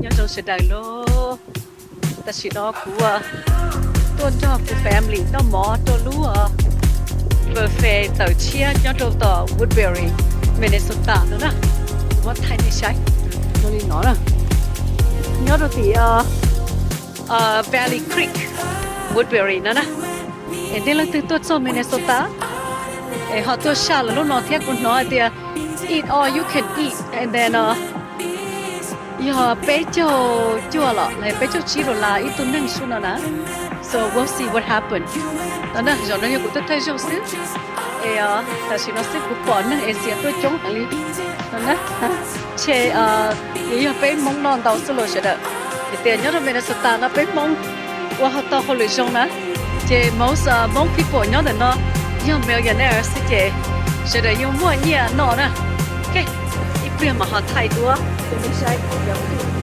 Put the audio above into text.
Nyob zoo sawv daws lauj. Tam sim no kuv tuaj nrog kuv family noj mov rau lub buffet tawm tshiab nyob rau tom Woodbury, Minnesota no na. Kuv muab thaij nej saib zoo li no na. Nyob rau tim Valley Creek, Woodbury no na. Es nej leej twg tuaj txog Minnesota es ho tuaj saj lawm lub no thiab, kuv hnov hais tias eat all you can eat and then yog peb caug cuaj los peb caug tsib dollar ib tug neeg sub no na. So we'll see what happen. No na, zaum no yog kuv tuaj thawj zaug xwb. Es tam sim no xwb kuv pom neeg Asia tuaj coob heev li no na. Ntshe yuav yog peb Hmoob noj ntau xwb los sawv daws. Vim tias nyob rau Minnesota no peb Hmoob ua tau hauj lwm zoo na. Ces most Hmoob people nyob ntawm no yog millionaire xwb ces sawv daws yeej muaj nyiaj noj na. Ok, ib pliag mam ho thaij duab rau nej saib kuv cov